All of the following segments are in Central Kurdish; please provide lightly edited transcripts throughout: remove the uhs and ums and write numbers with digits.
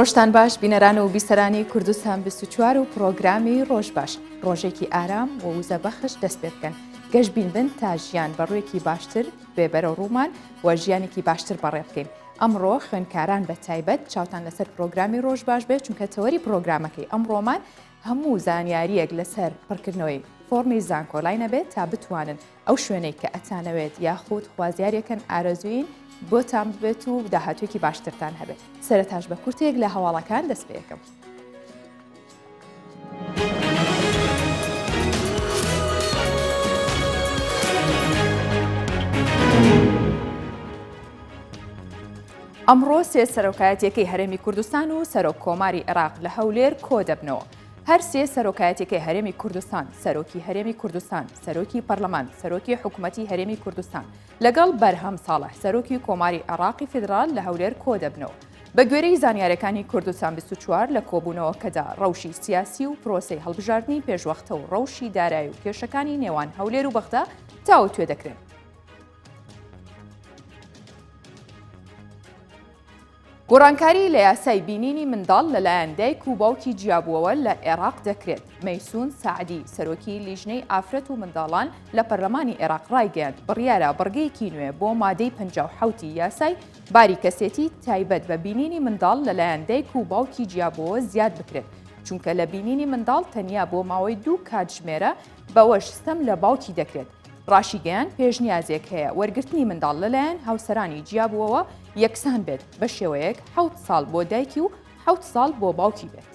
ڕۆژتان باش بینەران و بیسەرانی کوردستان 24 و پڕۆگرامی ڕۆژ باش ڕۆژێکی ئارام و وزە بەخش دەست پێ بکەن گەشبین بن تا ژیان بە ڕوویەکی باشتر بێ بەرەو ڕوومان و ژیانێکی باشتر بەڕێ بکەین ئەمڕۆ خوێندکاران بە تایبەت چاوتان لەسەر پرۆگرامی ڕۆژ باش بێت چونکە تەوەری پرۆگرامەکەی ئەمڕۆمان هەموو زانیاریەک لەسەر پڕکردنەوەی فۆڕمی زانکۆلاین ئەبێت تا بتوانن ئەو شوێنەی کە ئەتانەوێت یاخود خوازیارێکن ئارەزووین بۆتان ببێت و داهاتوێکی باشترتان هەبێت سەرەتاش بە کورتێک لە هەواڵەکان دەست پێەکەم. ئەمڕۆ سێ سەرۆکایەتیەکەی هەرێمی کوردستان و سەرۆک کۆماری عێراق لە هەولێر کۆدەبنەوە. هەر سێ سەرۆکایەتیەکەی هەرێمی کوردستان، سەرۆکی هەرێمی کوردستان، سەرۆکی پەرلەمان، سەرۆکی حکومەتی هەرێمی کوردستان، لەگەڵ بەرهەم ساڵح سەرۆکی کۆماری عێراقی فیدراڵ لە هەولێر کۆدەبنەوە. بە گوێرەی زانیارەکانی کوردستان 24 لە کۆبوونەوەکەدا ڕەوشی سیاسی و پرۆسەی هەڵبژاردنی پێشوەختە و ڕەوشی دارایی و کێشەکانی نێوان هەولێر و بەغدا تاوتوێ دەکرێن. گۆڕانکاری لە یاسای بینینی منداڵ لەلایەن دایک و باوکی جیابووەوە لە عێراق دەکرێت. مەیسون سەعدی، سەرۆکی لیژنەی ئافرەت و منداڵان لە پەرلەمانی عێراق ڕایگەیاند، بڕیارە بڕگەیەکی نوێ بۆ مادەی 57 ی یاسای باری کەسێتی تایبەت بە بینینی منداڵ لەلایەن دایک و باوکی جیابووەوە زیاد بکرێت، چونکە لە بینینی منداڵ تەنیا بۆ ماوەی دوو کاتژمێرە، بەوەش ستەم لە باوکی دەکرێت. ڕاشیگەیاند، پێشنیازێک هەیە وەرگرتنی منداڵ لەلایەن هاوسەرانی جیابووەوە یەکسان بێت، بە شێوەیەک حەوت ساڵ بۆ دایکی و حەوت ساڵ بۆ باوکی بێت.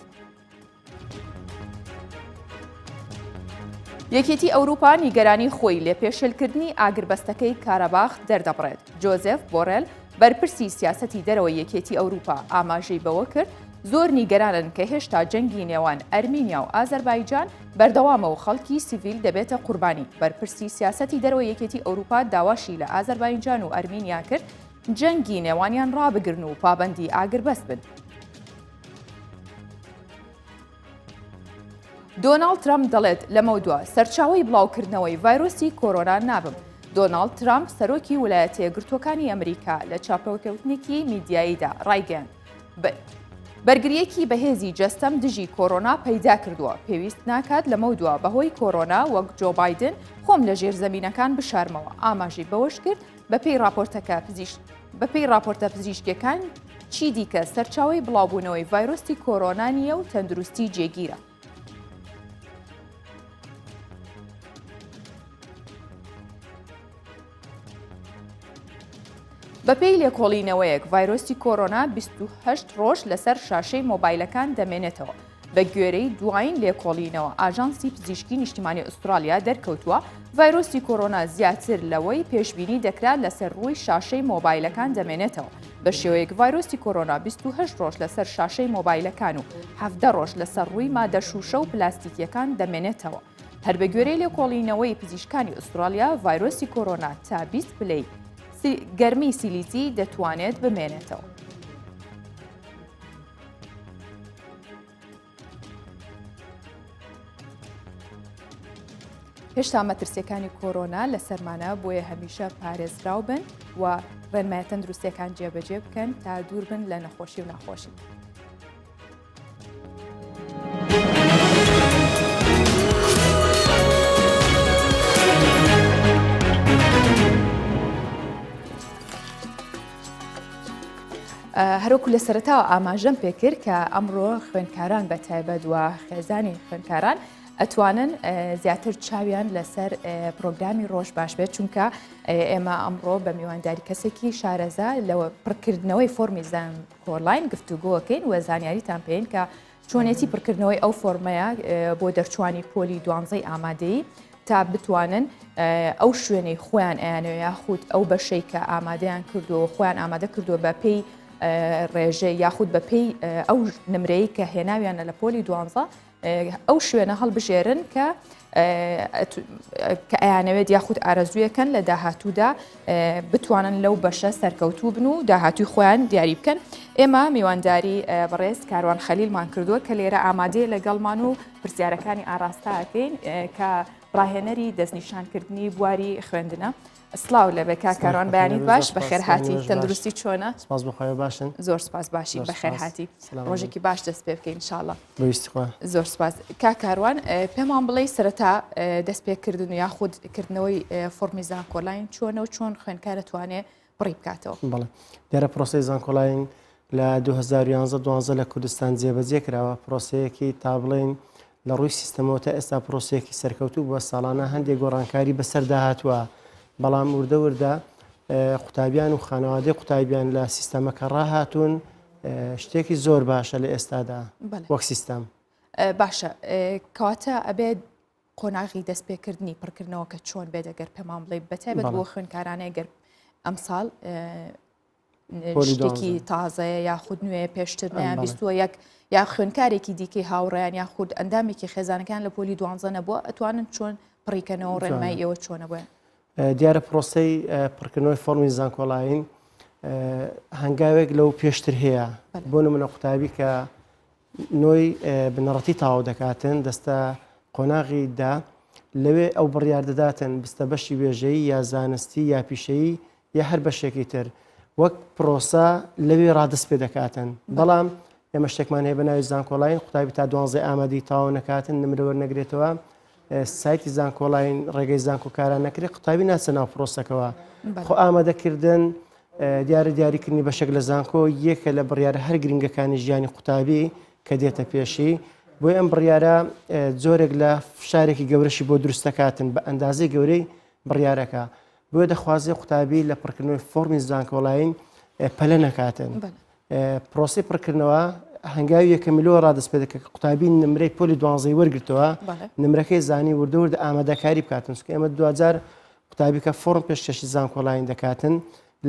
یەکێتی ئەوروپا نیگەرانی خۆی لە پێشێلکردنی ئاگربەستەکەی کاراباخ دەردەبڕێت. جۆزێف بۆرێل، بەرپرسی سیاسەتی دەرەوەی یەکێتی ئەوروپا ئاماژەی بەوە کرد، زۆر نیگەرانن کە هێشتا جەنگی نێوان ئەرمینیا و ئازەربایجان بەردەوامە و خەڵکی سیڤیل دەبێتە قوربانی. بەرپرسی سیاسەتی دەرەوەی یەکێتی ئەوروپا داواشی لە ئازەربایجان و ئەرمینیا کرد جەنگی نێوانیان ڕابگرن و پابەندی ئاگربەست بن. دۆناڵد ترەمپ دەڵێت، لەمەودوا سەرچاوەی بڵاوکردنەوەی ڤایرۆسی کۆرۆنا نابم. دۆناڵد ترەمپ، سەرۆکی ولایەتەیەکگرتووەکانی ئەمریکا لە چاوپێکەوتنێکی میدیاییدا ڕایگەیاند، بەرگرییەکی بەهێزی جەستەم دژی کۆرۆنا پەیدا کردووە، پێویست ناکات لەمەودوا بەهۆی کۆرۆنا وەک جۆ بایدن خۆم لە ژێرزەمینەکان بشارمەوە. ئاماژەی بەوەشکرد، بەپێی راپۆرتەکە پزیشک بەپێی راپۆرتە پزیشکیەکان چیدیکە سەرچاوەی بڵاوبوونەوەی ڤایرۆسی کۆرۆنا نییە و تەندروستی جێگیرە. بەپێی لێکۆڵینەوەیەک ڤایرۆسی کۆرۆنا 28 ڕۆژ لەسەر شاشەی مۆبایلەکان دەمێنێتەوە. بە گوێرەی دوایین لێکۆڵینەوە ئاژانسی پزیشکی نیشتیمانی ئوسترالیا دەرکەوتووە ڤایرۆسی کۆرۆنا زیاتر لەوەی پێشبینی دەکرا لەسەر ڕووی شاشەی مۆبایلەکان دەمێنێتەوە. بە شێوەیەک ڤایرۆسی کۆرۆنا 28 ڕۆژ لەسەر شاشەی مۆبایلەکان و 17 ڕۆژ لەسەر ڕووی مادە شووشە و پلاستیکیەکان دەمێنێتەوە. هەر بە گوێرەی لێکۆڵینەوەی پزیشکانی ئوسترالیا ڤایرۆسی کۆرۆنا تا 20 پلەی گەرمی سیلیزی دەتوانێت بمێنێتەوە. هێشتا مەترسیەکانی کۆرۆنا لەسەرمانە بۆیە هەمیشە پارێزراو بن و ڕێنمایە تەندروستیەکان جێبەجێ بکەن تا دوور بن لە نەخۆشی و ناخۆشی. هەروەکو لە سەرەتاوە ئاماژەم پێکرد کە ئەمڕۆ خوێندکاران بە تایبەت و خێزانی خوێندکاران ئەتوانن زیاتر چاویان لەسەر پرۆگرامی ڕۆژ باش بێت چونکە ئێمە ئەمڕۆ بە میوانداری کەسێکی شارەزا لەوە پڕکردنەوەی فۆرمی زانکۆلاین گفتوگۆکەین و زانیاریتان پێین کە چۆنێتی پڕکردنەوەی ئەو فۆرمەیە بۆ دەرچوانی پۆلی دوانزەی ئامادەیی تا بتوانن ئەو شوێنەی خۆیان ئەیانەوێ یاخود ئەو بەشەی کە ئامادەیان کردووە خۆیان ئامادە کردووە بە پێی ڕێژە یاخود بە پێی ئەو نمرەی کە هێناویانە لە پۆلی دوانزە ئەو شوێنە هەڵبژێرن کە کە ئەیانەوێت یاخود ئارەزوویەکەن لە داهاتوودا بتوانن لەو بەشە سەرکەوتوو بن و داهاتوی خۆیان دیاری بکەن ئێمە میوانداری بەڕێز کاروان خەلیلمان کردووە کە لێرە ئامادەیە لەگەڵمان و پرسیارەکانی ئاراستاکەین کە ڕاهێنەری دەستنیشانکردنی بواری خوێندنە. سڵاو لەبێ کاک کاروان بەیانیت باش بەخێر هاتی تەندروستی چۆنە؟ سپاس بەخوای باشن زۆر سپاس باشی بەخێر هاتی ڕۆژێکی باش دەست پێ بکەین انشاءاللە بەویستی خوا زۆر سپاس کاک کاروان پێمان بڵێ سەرەتا دەست پێکردن و یاخود کردنەوەی فۆرمی زانکۆلاین چۆنە و چۆن خوێندکارە توانێ پڕی بکاتەوە؟ بەڵێ دیارە پرۆسەی زانکۆلاین لە 2011 دوانزە لە کوردستان جێبەجێ کراوە پرۆسەیەکی تا بڵێین لە ڕووی سیستەمەوە تا ئێستا پرۆسەیەکی سەرکەوتوو بووە ساڵانە هەندێک گۆڕانکاری بەسەردا هاتووە بەڵام وردە وردە قوتابیان و خانەوادەی قوتابیان لە سیستەمەکە ڕاهاتوون شتێکی زۆر باشە لە ئێستادا وەک سیستەم. باشە کەواتە ئەبێت قۆناغی دەستپێکردنی پڕکردنەوەکە چۆن بێت ئەگەر پێمان بڵێ بەتایبەت بۆ خوێندکارانەیە گەر ئەمساڵ شتێکی تازەیە یاخود نوێ پێشتر نیان بیستووە یەک یا خوێندکارێکی دیکەی هاوڕێیان یاخود ئەندامێکی خێزانەکان لە پۆلی دوانزە نەبووە ئەتوانن چۆن پڕیکەنەوە ڕێنمای ئێوە چۆنە بۆیان؟ دیارە پرۆسەی پڕکردنەوەی فۆرمی زانکۆلاین هەنگاوێک لەو پێشتر هەیە بۆ نمونە قوتابی کە نۆی بنەڕەتی تەواو دەکاتن دەستە قۆناغی دا لەوێ ئەو بڕیار دەداتن بستە بەشی وێژەیی یا زانستی یا پیشەیی یا هەر بەشێکی تر وەک پرۆسە لەوێ ڕادست پێ دەکاتن بەڵام ئێمە شتێکمان هەیە بە ناوی زانکۆلاین قوتابی تا دوانزەی ئامادەی تەواو نەکاتن نمرە وەرنەگرێتەوە سایتی زانکۆلاین ڕێگەی زانکۆکاران نەکرێت قوتابی ناچە ناو پرۆسەکەوە خۆ ئامادەکردن دیارە دیاریکردنی بەشێک لە زانکۆ یەکە لە بڕیارە هەر گرنگەکانی ژیانی قوتابی کە دێتە پێشی، بۆیە ئەم بڕیارە جۆرێک لە فشارێکی گەورەشی بۆ دروست دەکاتن بە ئەندازەی گەورەی بڕیارەکە، بۆیە دەخوازێ قوتابی لە پڕکردنەوەی فۆرمی زانکۆلاین پەلە نەکاتن. پرۆسەی پڕکردنەوە هەنگاوی یەکەمی لەوە ڕادەست پێ دەکات کە قوتابی نمرەی پۆلی دوانزەی وەرگرتەوە، نمرەکەی زانی وردە وردە ئامادەکاری بکاتن، چونکە ئێمە دواجار قوتابی کە فۆرم پێشکەشی زانکۆلاین دەکاتن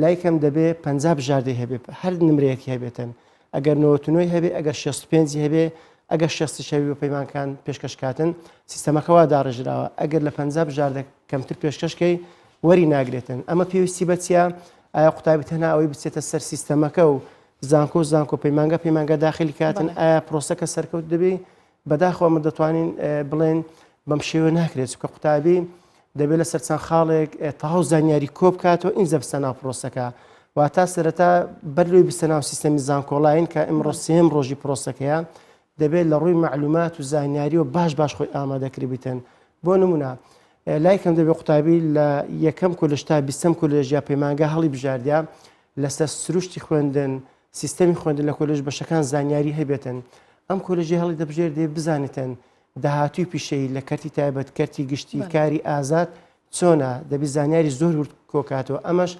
لای کەم دەبێ 50 بژاردەی هەبێ هەر نمرەیەکی هەبێتن ئەگەر 99 هەبێ ئەگەر 65 هەبێ ئەگەر 60 هەبێ بۆ پەیمانکان پێشکەش کاتن سیستەمەکە وا داڕێژراوە ئەگەر لە 50 بژاردە کەمتر پێشکەشکەی وەری ناگرێتن ئەمە پێویستی بە چییە ئایا قوتابی تەنها ئەوەی بچێتە سەر سیستەمەکە و زانکۆ زانکۆ پەیمانگە پەیمانگە داخلی کاتن ئایا پرۆسەکە سەرکەوت دەبی بەداخەوە ئەمە دەتوانین بڵێن بەم شێوە ناکرێت چونکە قوتابی دەبێت لەسەر چەند خاڵێک تەواو زانیاری کۆ بکاتەوە ئینجا بچتە ناو پرۆسەکە واتا سەرەتا بەر لەوەی بچتە ناو سیستەمی زانکۆلاین کە ئمڕۆ سێم ڕۆژی پرۆسەکەیە دەبێت لە ڕووی معلومات و زانیاریەوە باش باش خۆی ئامادەکردبیتن بۆ نمونە لای کەم دەبێت قوتابی لە یەکەم کۆلێژ تا بیستەم کۆلێژ یا پەیمانگا هەڵی بژاردە لەسەر سروشتی خوێندن سیستەمی خوێندن لە کۆلێژ بەشەکان زانیاری هەبێتن ئەم کۆلێژی هەڵی دەبژێر دێ بزانێتن داهاتووی پیشەیی لە کەرتی تایبەت کەرتی گشتی کاری ئازاد چۆنە دەبی زانیاری زۆر ورد کۆکاتەوە ئەمەش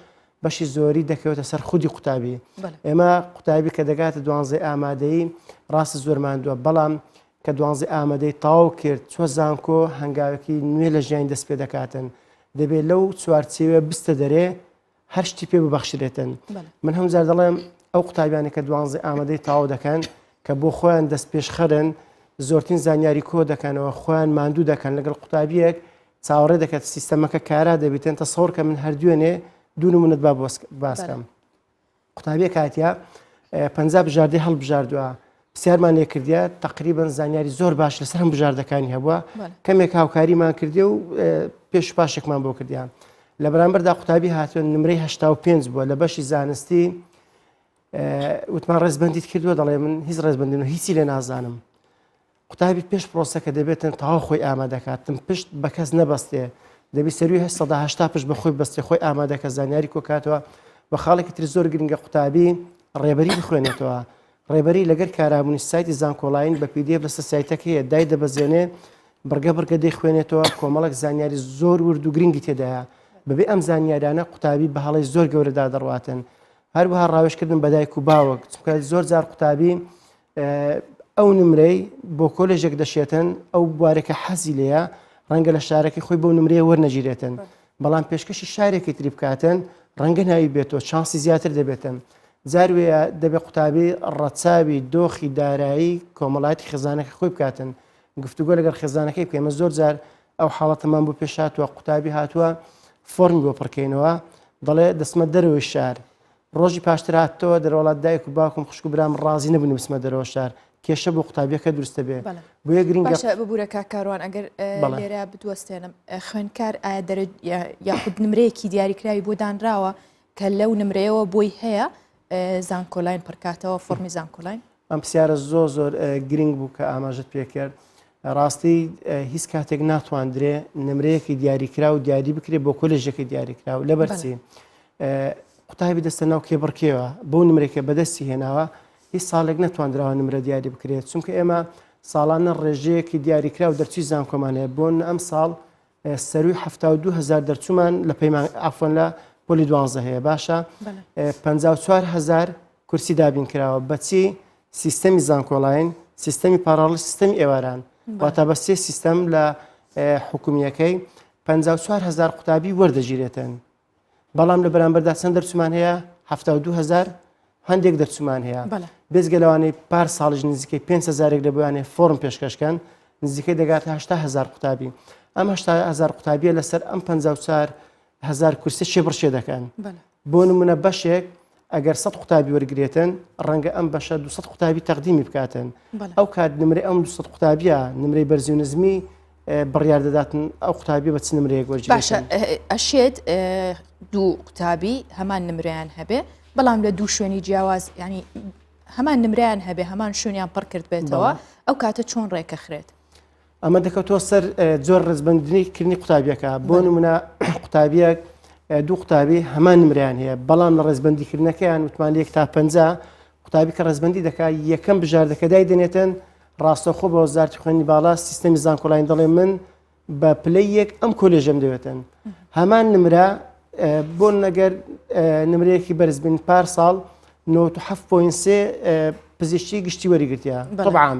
بەشی زۆری دەکەوێتە سەر خودی قوتابی ئێمە قوتابی کە دەگاتە دوانزەی ئامادەیی ڕاستە زۆر ماندووە بەڵام کە دوانزەی ئامادەی تەواو کرد چوە زانکۆ هەنگاوێکی نوێ لە ژیانی دەست پێ دەکاتن دەبێت لەو چوارچێوە بستە دەرێ هەر شتی پێ ببەخشرێتن من هەم جار دەڵێم ئەو قوتابیانە کە دوانزەی ئامادەی تەواو دەکەن کە بۆ خۆیان دەست پێشخەرن زۆرترین زانیاری کۆ دەکەنەوە خۆیان ماندوو دەکەن لەگەڵ قوتابیەک چاوەڕێ دەکات سیستەمەکە کارا دەبیتن تەسەور کە من هەر دوێنێ دوو نمونەت با باسکەم قوتابیەک هاتیە پەنجا بژاردەی هەڵبژاردووە پرسیارمان لێ کردیە تقریبا زانیاری زۆر باش لەسەر هەم بژاردەکانی هەبووە کەمێک هاوکاریمان کردی و پێش پاشێکمان بۆ کردیان لە بەرامبەردا قوتابی هاتووە نمرەی 85 بووە لە بەشی زانستی وتمان ڕێزبندیت کردووە دەڵێ من هیچ ڕێزبندن و هیچی لێ نازانم قوتابی پێش پرۆسەکە دەبێتن تەواو خۆی ئامادەکاتن پشت بە کەس نەبەستێ دەبی سەروی 80 پشت بە خۆی بەستێ خۆی ئامادەکە زانیاری کۆکاتەوە و خاڵێکی تر زۆر گرنگە قوتابی ڕێبەری بخوێنێتەوە ڕێبەری لەگەر کارابوونی سایتی زانکۆلاین بە PDF لەسەر سایتەکە هەیە دای دەبەزێنێ بڕگە بڕگە دەیخوێنێتەوە کۆمەڵێک زانیاری زۆر ورد و گرنگی تێدایە بەبێ ئەم زانیارانە قوتابی بە هەڵەی زۆر گەورەدا دەڕواتن هەروەها ڕاوێژکردن بە دایک و باوک چونکە زۆر جار قوتابی ئەو نمرەی بۆ کۆلێژێک دەشێتن ئەو بوارێکە حەزی لێیە ڕەنگە لە شارەکەی خۆی بەو نمرەیە وەرنەگیرێتن بەڵام پێشکەشی شارێکی تری بکاتن ڕەنگە ناوی بێتەوە چانسی زیاتر دەبێتن جاروەیە دەبێ قوتابی ڕەچاوی دۆخی دارایی کۆمەڵایەتی خێزانەکە خۆی بکاتن گفتوگۆ لەگەڵ خێزانەکەی بکەین ئێمە زۆر جار ئەو حاڵەتەمان بۆ پێش هاتووە قوتابی هاتووە فۆرمی بۆ پڕکەینەوە دەڵێ دەچمە دەرەوەی شار ڕۆژی پاشتر هاتەوە دەرەوەڵات دایک و باوکم خوشک و برام ڕازی نەبوون بچمە دەرەوە شار. کێشە بۆ قوتابیەکە دروستە بێ بۆیە گرنگە. باشە ببورە کاک کاروان ئەگەر لێرە بتوەستێنم خوێندکار ئایا دەرە یاخود نمرەیەکی دیاریکراوی بۆ دانراوە کە لەو نمرەیەوە بۆی هەیە زانکۆلاین پڕکاتەوە فۆرمی زانکۆلاین؟ ئەم پرسیارە زۆر زۆر گرنگ بوو کە ئاماژەت پێکرد ڕاستی هیچ کاتێک ناتواندرێ نمرەیەکی دیاریکراو دیاری بکرێ بۆ کۆلێژێکی دیاریکراو لەبەرچی قوتابی دەستە ناو کێبڕکێوە بەو نمرێکە بەدەستی هێناوە هیچ ساڵێک نەتواندراوە نمرە دیاری بکرێت چونکە ئێمە ساڵانە ڕێژەیەکی دیاریکراو دەرچووی زانکۆمان هەیە بۆن ئەم ساڵ سەروی 72 هزار دەرچوومان لە پەیمان عفوان لە پۆلی دوانزە هەیە باشە 54 هزار کورسی دابین کراوە بەچی سیستەمی زانکۆلاین سیستەمی parallel سیستەمی ئێواران واتە بە سێ سیستەم لە حکومیەکەی 54 هزار قوتابی وەردەگیرێتن بەڵام لە بەرامبەردا چەند دەرچوومان هەیە 72 هزار هەندێک دەرچوومان هەیە بێزگە لەوانەی پار ساڵش نزیکەی 5 هزارێک لە بۆیانێ فۆرم پێشکەشکەن نزیکەی دەگاتە 80 هزار قوتابی ئەم 80 هزار قوتابیە لەسەر ئەم 54 هزار کورسە کێبڕکێ دەکەن بۆ نمونە بەشێک ئەگەر 100 قوتابی وەرگێتن ڕەنگە ئەم بەشە 200 قوتابی تەقدیمی بکاتن ئەو کات نمرەی ئەم 200 قوتابیە نمرەی بەرزی و نزمی بڕیار دەداتن ئەو قوتابی بە چ نمرەیەک وەرگێتن. باشە ئەشێت دوو قوتابی هەمان نمرەیان هەبێ بەڵام لە دوو شوێنی جیاواز ینی هەمان نمریان هەبێ هەمان شوێنیان پڕ کرد بێتەوە ئەو کاتە چۆن ڕێکەخرێت؟ ئەمە دەکەوتەوە سەر جۆر ڕزبندنی کردنی قوتابیەکە بۆ نمونە قوتابیەک دوو قوتابی هەمان نمریان هەیە بەڵام لە ڕێزبندیکردنەکەیان وتمان یەک تا پ قوتابی کە ڕێزبندی دەکات یەکەم بژاردەکە دای دەنێتن ڕاستەوخۆ بە وەزارەتی خوێندنی باڵا سیستەمی زانکۆلاین دەڵێ من بە پلەی یەک ئەم کۆلێژەم دەوێتن هەمان نمرە بۆ نەگەر نمرەیەکی بەرز بن پار ساڵ 97.3 پزیشتی گشتی وەریگرتیە طبعا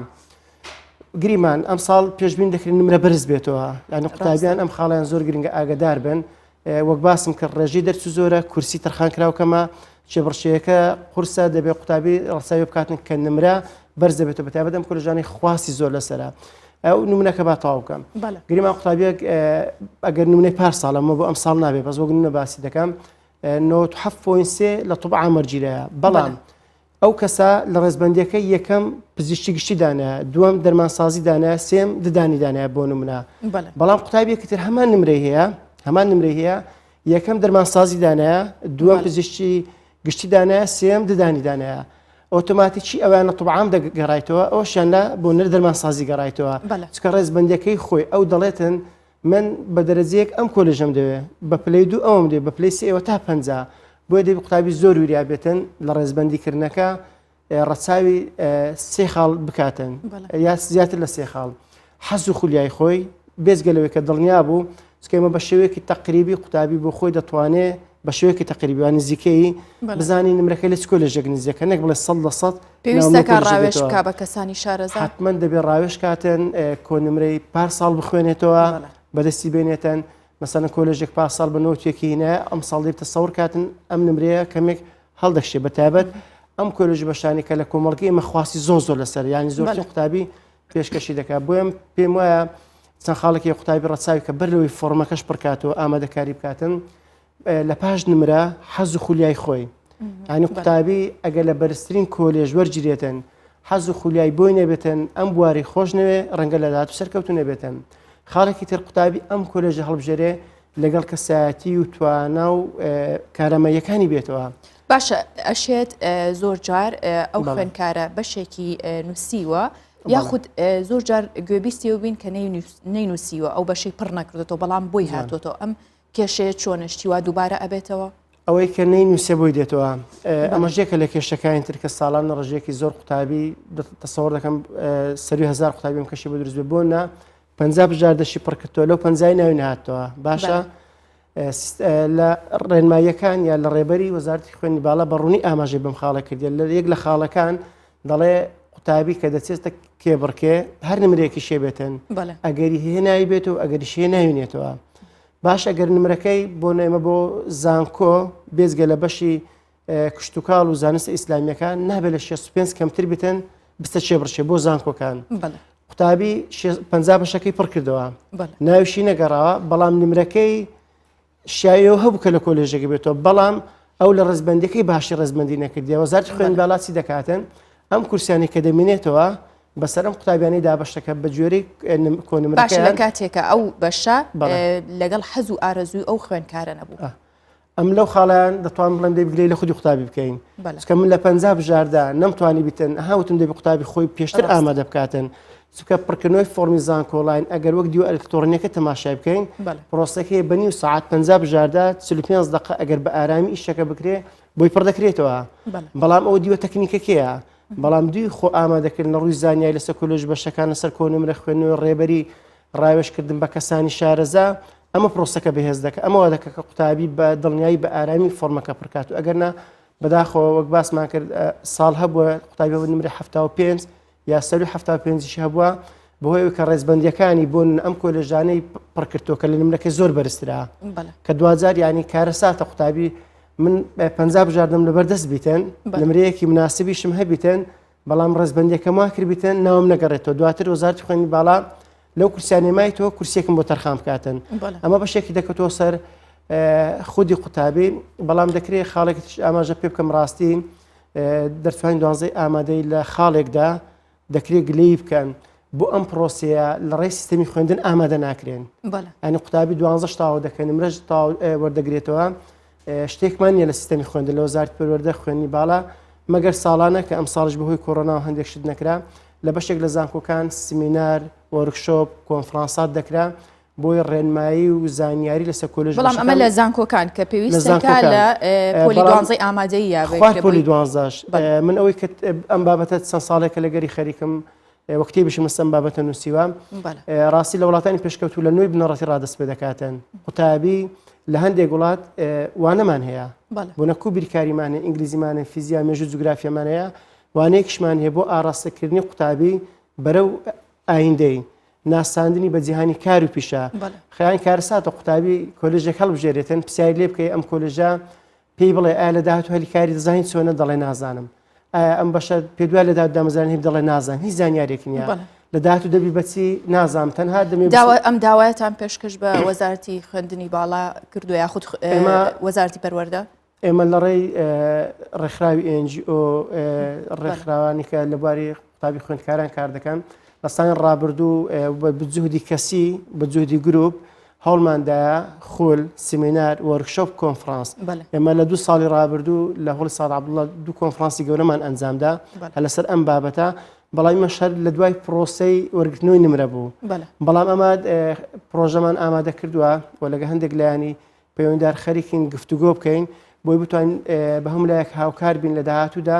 گریمان ئەم ساڵ پێشبین دەکرێت نمرە بەرز بێتەوە یعنی قوتابیان ئەم خاڵیان زۆر گرنگە ئاگدار بن وەک باسم کرد ڕێژەی دەرچوو زۆرە، کورسی تەرخانکراو کەمە، کێبڕکێیەکە قورسە، دەبێت قوتابی ڕەچاوی بکاتن کە نمرە بەرز دەبێتەوە بەتایبەت ئەم کۆلێژانەی خواستی زۆر لەسەرە. ئەو نمونەکە با تەواو بکەم. گریمان قوتابیەک ئەگەر نمونەی پار ساڵە مە بۆ ئەم ساڵ نابێ بەس وەک نمونە باسی دەکەم 97.3 لە طب عام وەرگیرایە بەڵام ئەو کەسە لە ڕێزبەندیەکەی یەکەم پزیشکی گشتی دانایە، دووەم دەرمانسازی دانایە، سێم ددانی دانایە بۆ نمونە. بەڵام قوتابیەکی تر هەمان نمرەی هەیە، هەمان نمرەی هەیە، یەکەم دەرمانسازی دانایە، دووەم پزیشکی گشتی دانایە، سێم ددانی دانایە. ئۆتۆماتیکی ئەویان لە طب عام دەگەڕایتەوە، ئەوشیان لە بۆ نەر دەرمانسازی گەڕایتەوە. چکە ڕێزبەندیەکەی خۆی ئەو دەڵێتن من بە دەرەجەیەک ئەم کۆلێژەم دەوێ، بە پلەی دوو ئەوەم دەوێ، بە پلەی سێ ئێوە تا 50. بۆیە دەبی قوتابی زۆر وریا بێتن لە ڕێزبەندی کردنەکە ڕەچاوی سێ خاڵ بکاتن یا زیاتر لە سێ خاڵ حەز و خولیای خۆی بێجگە لەوەی کە دڵنیا بوو چونکە ئێمە بە شێوەیەکی تەقریبی قوتابی بۆ خۆی دەتوانێ بە شێوەیەکی تەقریبی وا نزیکەیی بزانی نمرەکەی لە چ کۆلێژێک نزیکە نەک بڵێ سەد لە سەد پێویستەکە ڕاوێژ بکا بە کەسانی شارەزا حتمما دەبێ ڕاوێژ کاتن کۆنمرەی پار ساڵ بخوێنێتەوە بەدەستی بێنێتن مەسەلەن کۆلێژێک پار ساڵ بە نۆتێکی هینایە ئەم ساڵ دەبێت تەسەور کاتن ئەم نمرەیە کەمێک هەڵدەشێ بە تایبەت ئەم کۆلێژ بەشانی کە لە کۆمەڵگەی ئێمە خواستی زۆر زۆر لەسەر یانی زۆرترین قوتابی پێشکەشی دەکات بۆیە پێم وایە چەند خاڵێکی قوتابی ڕەچاوی کە بەر لەوەی فۆرمەکەش پڕکاتەوە ئامادەکاری بکاتن لە پاش نمرە حەز و خولیای خۆی ینی قوتابی ئەگەر لە بەرزترین کۆلێژ وەرگیرێتن حەز و خولیای بۆی نەبێتن ئەم بواری خۆش نەوێ ڕەنگە لە داهاتوو سەرکەوتو نەبێتن خاڵێکی تر قوتابی ئەم کۆلێژە هەڵبژێرێ لەگەڵ کەسایەتی و توانا و کارامەیەکانی بێتەوە. باشە ئەشێت زۆر جار ئەو خوێندکارە بەشێکی نووسیوە یاخود زۆر جار گوێبیستی بین کە نەینووسیوە ئەو بەشەی پڕ نەکردێتەوە بەڵام بۆی هاتوێتەوە ئەم کێشەیە چۆنە شتی وا دووبارە ئەبێتەوە؟ ئەوەی کە نەینووسێ بۆی دێتەوە ئەمەش یەکە لە کێشەکانی تر کە ساڵانە ڕژێکی زۆر قوتابی تەسەوڕ دەکەم سەروی هزار قوتابیم کەشی بۆ دروست بێ بۆ نا 50 بژاردەشی پڕکردەوە لەو پەنجای ناوی نهاتەوە باشە لە ڕێنماییەکان یا لە ڕێبەری وەزارەتی خوێندنی باڵا بە ڕوونی ئاماژەی بەم خاڵە کردیە لە یەک لە خاڵەکان دەڵێ قوتابی کە دەچێتە کێبڕکێ هەر نمرەیەکی شێ بێتن ئەگەری هەیە ناوی بێت و ئەگەری شێ ناوینێتەوە باش ئەگەر نمرەکەی بۆ نێمە بۆ زانکۆ بێزگە لە بەشی کشتتوکاڵ و زانستە ئیسلامیەکان نابێت لە 65 کەمتر بتن بستە چێبڕچێ بۆ زانکۆکان قوتابی 50 بەشەکەی پڕ کردەوە ناویشی نەگەڕاوە بەڵام نمرەکەی شایەوە هەبوو کە لە کۆلێژەکە بێتەوە بەڵام ئەو لە ڕزبندەکەی باشی ڕزبندی نەکردیەوە وەزارەتی خوێندن باڵا چی دەکاتن ئەم کورسیانی کە دەمێنێتەوە بەسەر ئەم قوتابیانەی دابەشەکە بە گوێرەی کۆنمرەکەیان. باشە لە کاتێکە ئەو بەشە لەگەڵ حەز و ئارەزووی ئەو خوێندکارە نەبوو. ئەم لەو خاڵیان دەتوان بڵێم دەبی گلەی لە خودی قوتابی بکەین چکە من لە 50 بژاردا نەمتوانی بیتن هاوتم دەبی قوتابی خۆی پێشتر ئامادە بکاتن چکە پڕکردنەوەی فۆرمی زانکۆلاین ئەگەر وەک دیوە ئەلکتۆرنیەکە تەماشای بکەین پرۆسەکەی بە نیو سعات 50 بژاردە 45 دقە ئەگەر بە ئارامی ئیشەکە بکرێ بۆی پڕ دەکرێتەوە بەڵام ئەو دیوە تەکنیکەکەیە بەڵام دوی خۆ ئامادەکردن لە ڕووی زانیاری لەسەر کۆلێژ بەشەکان لەسەر کۆنمرە خوێندنەوەی ڕێبەری ڕاوێژکردن بە کەسانی شارەزا ئەمە پرۆسەکە بەهێز دەکە ئەمە وا دەکە کە قوتابی بە دڵنیایی بە ئارامی فۆرمەکە پڕکات و ئەگەر نا بەداخەوە وەک باسمان کرد ساڵ هەبووە قوتابی بە نمرە 75 یا سەروی 75 هەبووە بەهۆی ئەوەی کە ڕێزبەندیەکانی بۆ ئەم کۆلێژانەی پڕکردەوە کە لە نمرەکەی زۆر بەرزترا کە دواجار ینی کارەساتە قوتابی من 50 بژاردەم لەبەر دەست بیتن نمرەیەکی مناسبیشم هەبیتن بەڵام ڕێزبەندیەکەم وا کردبیتن ناوم نەگەڕێتەوە دواتر وەزارەتی خوێندنی باڵا لەو کورسیانەی مایتەوە کورسیەکم بۆ تەرخان بکاتن ئەمە بەشێکی دەکەوتەوە سەر خودی قوتابی بەڵام دەکرێت خاڵێکی تریش ئاماژە پێ بکەم ڕاستی دەرچوانی دوانزەی ئامادەی لە خاڵێکدا دەکرێت گلەیی بکەن بۆ ئەم پرۆسەیە لە ڕێی سیستەمی خوێندن ئامادە ناکرێن ئەنی قوتابی دوانزەش تاو دەکەن نمرەش تاو وەردەگرێتەوە شتێکمان نیە لە سیستەمی خوێندن لە وەزارەتی پەروەردە خوێندنی باڵا مەگەر ساڵانە کە ئەم ساڵش بەهۆی کۆرۆنا و هەندێک شت نەکرا لە بەشێک لە زانکۆکان سمینار workshop کۆنفرانسات دەکرا بۆی ڕێنمایی و زانیاری لەسەر کۆلێژ بەڵام ئەمە لە زانکۆکان کە پێویستەکە لە پۆلی دوانزەی ئامادەیی یا خوار پۆلی دوانزەش من ئەوەی کە ئەم بابەتە چەند ساڵێکە لەگەری خەریکم وە کتێبیشم لەسەر ئەم بابەتە نووسیوە ڕاستی لە وڵاتانی پێشکەوتوو لە نوێی بنەڕەتی ڕادەست پێ دەکاتن قوتابی لە هەندێک وڵات وانەمان هەیە بۆنە کو بیرکاریمان هەیە ئینگلیزیمان هەیە فیزیا مێژوو جوگرافیامان هەیە وانەیەکیشمان هەیە بۆ ئاراستەکردنی قوتابی بەرەو ئایندەی ناساندنی بە جیهانی کار و پیشە خیان کارساتە قوتابی کۆلێژێک هەڵبژێرێتن پرسیاری لێ بکەی ئەم کۆلێژە پێی بڵێ ئایا لە داهاتوو هەلی کاری دەزانیت چۆنە دەڵێ نازانم ئایا ئەم بەشە پێ دوای لە داهات دامەزرانی هەبی دەڵێ نازانم هیچ زانیارێک نییە لە داهاتوو دەبی بەچی نازانم تەنها دەمێ داوا ئەم داوایەتان پێشکەش بە وەزارەتی خوێندنی باڵا کردو یاخود وەزارەتی پەروەردە؟ ئێمە لە ڕێی ڕێکخراوی NGO ڕێکخراوانی کە لە بواری قوتابی خوێندکاران کار دەکەن لە ساڵی ڕابردوو بە جوهدی کەسی بە جوهدی گروپ هەوڵماندایە خول، سیمینار، workshop، کۆنفرانس. ئێمە لە دوو ساڵی ڕابردوو لە هۆڵی ساد عەبدوڵڵا دوو کۆنفرانسی گەورەمان ئەنجامدا هەر لەسەر ئەم بابەتە، بەڵام ئێمەش هەر لە دوای پرۆسەی وەرگرتنەوەی نمرە بوو. بەڵام ئەمە پرۆژەمان ئامادە کردووە و لەگە هەندێک لایەنی پەیوەندار خەریکین گفتوگۆ بکەین بۆی بتوانین بە هەموو لایەک هاوکار بین لە داهاتوودا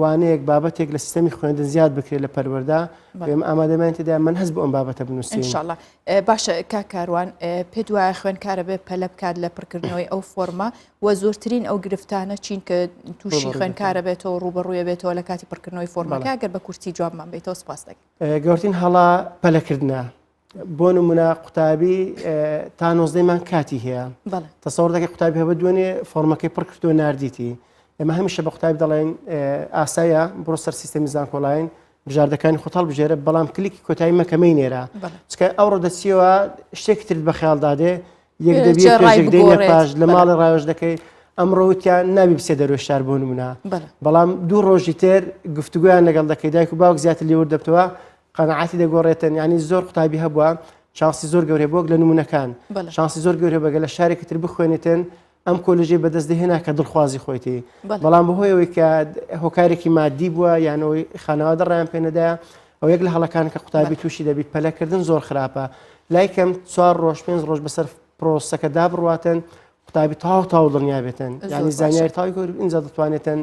وانەیەک بابەتێک لە سیستەمی خوێندن زیاد بکرێت لە پەروەردە ئێمە ئامادەمان تێدا من هەست بۆ ئەم بابەتە بنووسین ئینشاءاللە باشە کاک کاروان پێت وایە خوێندکارە بێ پەلە بکات لە پڕکردنەوەی ئەو فۆرمە و زۆرترین ئەو گرفتانە چین کە تووشی خوێندکارە بێتەوە ڕووبەڕوویە بێتەوە لە کاتی پڕکردنەوەی فۆرمەکە گەر بە کورتی جوابمان بیتەوە سپاس دەکەین گەورترین هەڵە پەلەکردنە بۆ نمونە قوتابی تا نۆزدەی مانگ کاتی هەیە تەسەوڕ دەکەی قوتابی هەبە دوێنێ فۆرمەکەی پڕ کردو ناردیتی ئێمە هەمیشە بە قوتابی دەڵێن ئاسایە بڕۆ سەر سیستەمی زانکۆلاین بژاردەکانی خۆت هەڵبژێرە بەڵام کلیکی کۆتایی مەکە مەینێرە چکە ئەوڕۆ دەچیەوە شتێکی ترت بە خەیاڵدا دێ یەک دەبی پێشێک دێنە پاش لە ماڵی ڕاوێژ دەکەی ئەمڕۆ وتیان نابی بچێ دەروێ شار بۆ نمونە بەڵام دوو ڕۆژی تر گفتوگویان لەگەڵ دەکەی دایک و باوک زیاتر لێورد دەبتەوە قەناعەتی دەگۆڕێتن یانی زۆر قوتابی هەبووە شانسی زۆر گەورەی بۆک لە نمونەکان شانسی زۆر گەورە بەگە لە شارێکی تر بخوێنێتن ئەم کۆلێژەی بەدەست دەهێنا کە دڵخوازی خۆیتی بەڵام بەهۆی ئەوەی کە هۆکارێکی مادی بووە یانەوەی خانەوادە ڕایان پێنەدایە ئەو یەک لە هەڵەکان کە قوتابی تووشی دەبیت پەلەکردن زۆر خراپە لای کەم چوار ڕۆژ پێنج ڕۆژ بەسەر پرۆسەکەدا بڕواتن قوتابی تاو تاو دڵنیا بێتن یعنی زانیاری تاوی کۆ اینجا دەتوانێتن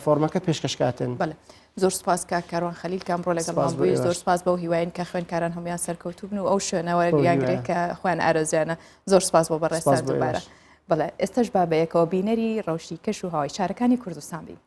فۆرمەکە پێشکەش کاتن. بەڵێ زۆر سپاس کاک کاروان خەلیل کە ئەمڕۆ لەگەڵمان بووی زۆر سپاس بەو هیواین کە خوێندکاران هەمویان سەرکەوتوو بن و ئەو شوێنەوە بیانگرێت کە خۆیان ئارەزویانە زۆر سپاس بۆ بەڕێزتان دووبارە بەڵێ ئێستاش با بەیەکەوە بینەری ڕەوشی کەش و هەوای شارەکانی کوردستان بین.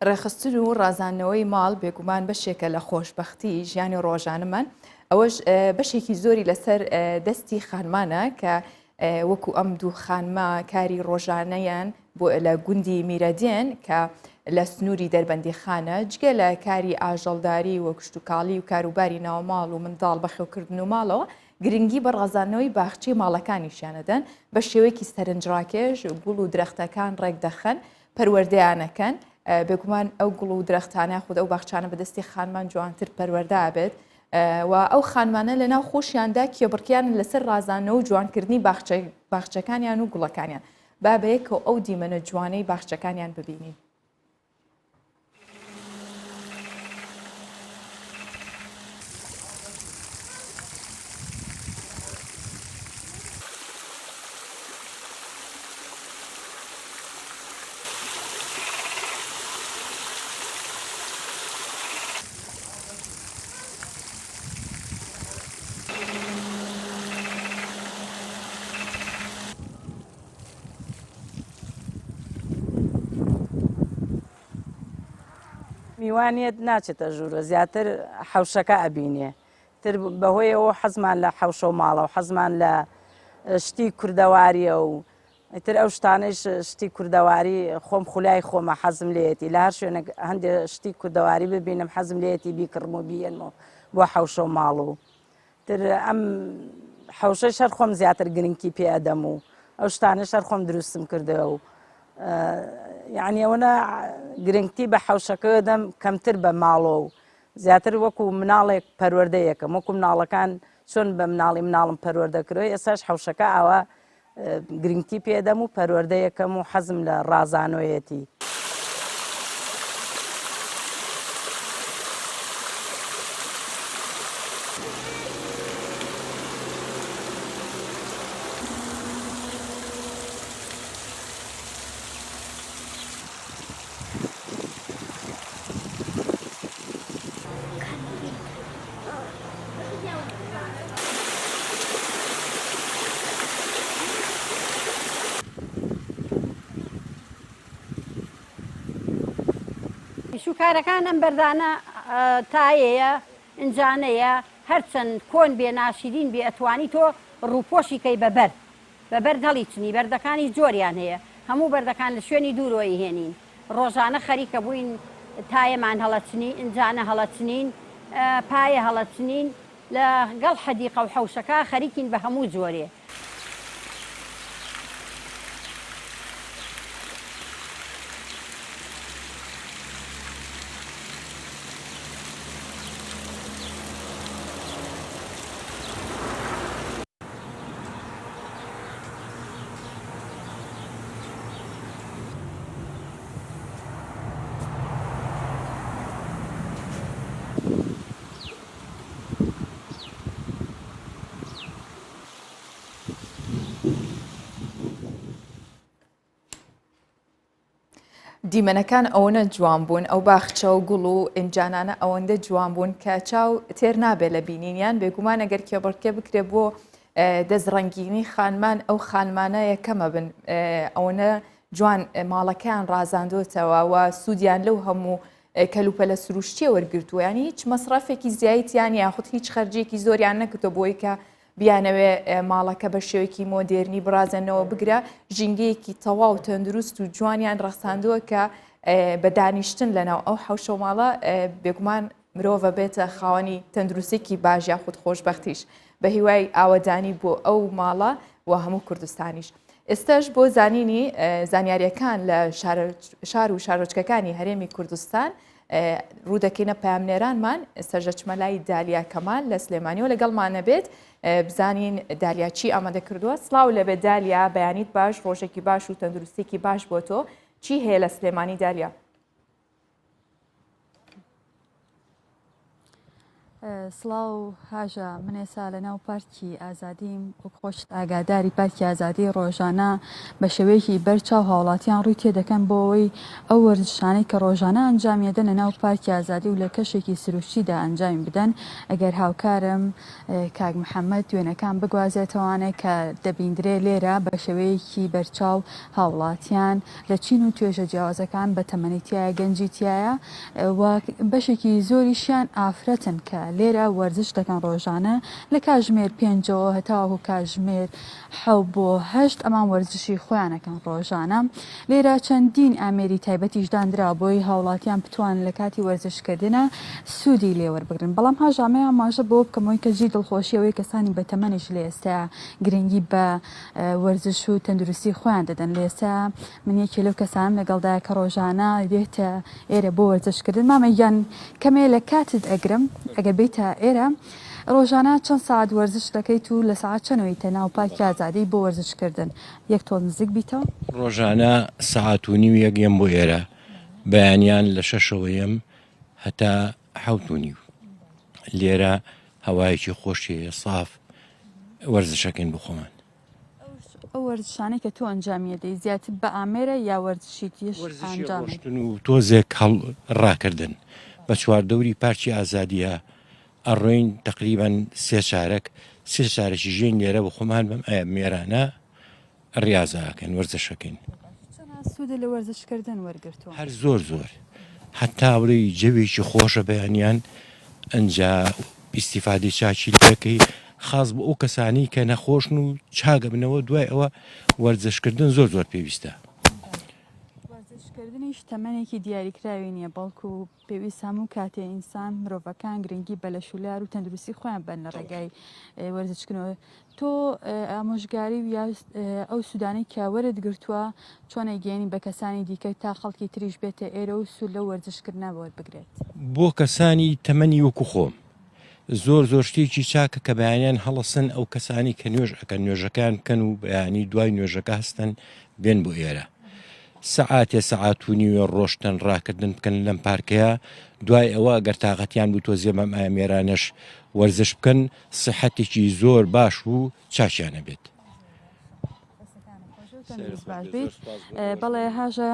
ڕێکخستن و ڕازاندنەوەی ماڵ بێگومان بەشێکە لە خۆشبەختی ژیانی ڕۆژانەمان، ئەوەش بەشێکی زۆری لەسەر دەستی خانمانە کە وەکو ئەم دوو خانمە کاری ڕۆژانەیان بۆ لە گوندی میرەدێن کە لە سنووری دەربەندیخانە جگە لە کاری ئاژەڵداری و کشتوکاڵی و کاروباری ناوماڵ و منداڵ بەخێوکردن و ماڵەوە گرنگی بە ڕازاندنەوەی باخچەی ماڵەکانیشیان ئەدەن بە شێوەیەکی سەرنجڕاکێش گوڵ و درەختەکان ڕێکدەخەن پەروەردەیان ئەکەن بێگومان ئەو گوڵ و درەختانە خود ئەو باخچانە بەدەستی خانمان جوانتر پەروەردە ئەبێت و ئەو خانمانە لە ناو خۆشیاندا کێبڕکیان لەسەر ڕازانەوە و جوانکردنی باخچەکانیان و گوڵەکانیان با بەیەکەوە ئەو دیمەنە جوانەی باخچەکانیان ببینین. میوانیت ناچێتە ژوورە زیاتر حەوشەکە ئەبینێ تر بەهۆیەوە حەزمان لە حەوشە و ماڵە و حەزمان لە شتی کوردەواریە و ئیتر ئەو شتانەیش شتی کوردەواری خۆم خولای خۆمە حەزم لێیەتی لە هەر شوێنێک هەندێ شتی کوردەواری ببینم حەزم لێیەتی بیکڕم و بیێنم و بۆ حەوشە و ماڵ و تر ئەم حەوشەش هەر خۆم زیاتر گرنگی پێ ئەدەم و ئەو شتانەش هەر خۆم دروستم کردەوە و یعنی ئەوەنە گرنگتی بە حەوشەکە دەم کەمتر بە ماڵۆ و زیاتر وەکو مناڵێک پەروەردەیەکەم وەکو مناڵەکان چۆن بە مناڵی مناڵم پەروەردە کرۆ ئێساش حەوشەکە ئاوا گرنگی پێدەم و پەروەردەیەکەم و حەزم لە ڕازانۆیەتی. شوکارەکان ئەم بەردانە تایەیە ئینجانەیە هەرچەند کۆن بێ ناشرین بێ ئەتوانی تۆ ڕووپۆشی کەی بە بەرد بە بەرد هەڵیچنی بەردەکانیش جۆریان هەیە هەموو بەردەکان لە شوێنی دوورەوە ئەیهێنین ڕۆژانە خەریکە بووین تایەمان هەڵەچنی ئینجانە هەڵەچنین پایە هەڵەچنین لە گەڵ حەدیقە و حەوشەکە خەریکین بە هەموو جۆرێ. دیمەنەکان ئەوەنە جوان بوون ئەو باخچە و گوڵ و ئینجانانە ئەوەندە جوان بوون کە چاو تێر نابێت لە بینینیان بێگومان ئەگەر کێبڕکێ بکرێ بۆ دەست ڕەنگینی خانمان ئەو خانمانە یەکەمە بن ئەوەنە جوان ماڵەکەیان ڕازاندۆتەوە و سوودیان لەو هەموو کەلوپەلە سروشتیە وەرگرتووە یانی هیچ مەسرەفێکی زیایتیان یاخود هیچ خەرجێکی زۆریان نەکردووە بۆی کە بیانەوێ ماڵەکە بە شێوەیەکی مۆدێرنی بڕازێنەوە بگرە ژینگەیەکی تەواو تەندروست و جوانیان ڕەخساندووە کە بە دانیشتن لەناو ئەو حەوشە و ماڵە بێگومان مرۆڤە بێتە خاوەنی تەندروستێکی باش یاخود خۆشببختیش بە هیوای ئاوەدانی بۆ ئەو ماڵە و هەموو کوردستانیش. ئێستاش بۆ زانینی زانیاریەکان لە شار و شارۆچکەکانی هەرێمی کوردستان ڕوودەکەینە پامنێرانمان ئێستاش دەچمە لای دالیا کەمال لە سلێمانیەوە لەگەڵمان نەبێت بزانین دالیا چی ئامادە کردووە سڵاو لەبێت دالیا بەیانیت باش ڕۆژێکی باش و تەندروستێکی باش بۆ تۆ چی هەیە لە سلێمانی دالیا؟ سڵاو هاژە من ئێستا لە ناو پارکی ئازادیم وەک خۆشت ئاگاداری پارکی ئازادی ڕۆژانە بە شێوەیەکی بەرچاو هاوڵاتیان ڕووی تێدەکەن بۆ ئەوەی ئەو وەرزشانەی کە ڕۆژانە ئەنجامیەدەن لە ناو پارکی ئازادی و لە کەشێکی سروشتیدا ئەنجامی بدەن ئەگەر هاوکارم کاک محەممەد وێنەکان بگوازێتەوانێ کە دەبیندرێ لێرە بە شێوەیەکی بەرچاو هاوڵاتیان لە چین و توێژە جیاوازەکان بە تەمەنی تیایە گەنجی تیایە و بەشێکی زۆریشیان ئافرەتن کە لێرە وەرزش دەکەن ڕۆژانە لە کاژمێر پێنجەوە هەتاوەکو کاژمێر حەو بۆ هەشت ئەمان وەرزشی خۆیان ئەکەن ڕۆژانە لێرە چەندین ئامێری تایبەتیش دانراوە بۆی هاوڵاتیان بتوانن لە کاتی وەرزشکردنا سوودی لێ وەربگرن بەڵام هاژامەیە ئاماژە بەوە بکەمەوەی کە جێی دڵخۆشی ئەوەی کەسانی بەتەمەنیش لە ئێستا گرنگی بە وەرزش و تەندروستی خۆیان دەدەن لە ئێستا من یەکێ لەو کەسانم لەگەڵدایە کە ڕۆژانە دێتە ئێرە بۆ وەرزشکردن مامە گیان کەمێ لە کاتت ئەگرم ئەگەر بێیتە ئێرە ڕۆژانە چەند سەعات وەرزش دەکەیت و لە سەعات چەنەوە یتە ناو پارکی ئازادی بۆ وەرزش کردن یەک تۆز نزیک بیتەوە؟ ڕۆژانە سەعات و نیوێک یەم بۆ ئێرە بەیانیان لە شەشەوە یەم هەتا حەوت و نیو لێرە هەوایەکی خۆشی هەیە ساف وەرزشەکەین بۆ خۆمان. ئەو وەرزشانەی کە تۆ ئەنجامی ئەدەی زیاتر بە ئامێرە یا وەرزشی تیش وەرزشی ئەنجام ئەدەی؟ ڕۆشتن و تۆزێک هەڵ ڕاکردن بە چواردەوری پارکی ئازادیە ئەڕۆین تەقریبەن سێ چارەک سێ چارەکی ژێین لێرە بە خۆمان بەم ئامێرانە ڕیازە ئەکەین وەرزش ئەکەین. چەند سوودت لە وەرزش کردن وەرگرتووە؟ هەر زۆر زۆر هەتا بڵێی جەوێکی خۆشە بەیانیان ئەنجا ئیستیفادەی چاکی لێ ئەکەی خاس بۆ ئەو کەسانەی کە نەخۆشن و چاک ئەبنەوە دوای ئەوە وەرزش کردن زۆر زۆر پێویستە. وەرزش کردنیش تەمەنێکی دیاریکراوی نییە بەڵکو پێویست هەموو کاتێ ئینسان مرۆڤەکان گرنگی بە لەشولار و تەندروستی خۆیان بەن لە ڕێگای وەرزشکردنەوە تۆ ئامۆژگاری و یا ئەو سوودانەی کە وەرت گرتووە چۆن ئەیگەیەنی بە کەسانی دیکە تا خەڵکی تریش بێتە ئێرە و سوود لەو وەرزشکردنە وەربگرێت؟ بۆ کەسانی تەمەنی وەکو خۆم زۆر زۆر شتێکی چاکە کە بەیانیان هەڵەسن ئەو کەسانی کە نوێژ ئەکەن نوێژەکەیان بکەن و بەیانی دوای نوێژەکە هەستن بێن بۆ ئێرە سەعاتێ سەعات و نیوێ ڕۆشتن ڕاکردن بکەن لەم پارکەیە دوای ئەوە گەر تاقەتیان بوو تۆزێ بەم ئامێرانەش وەرزش بکەن سیحەتێکی زۆر باش و چاکیان ئەبێت. بەڵێ هاژە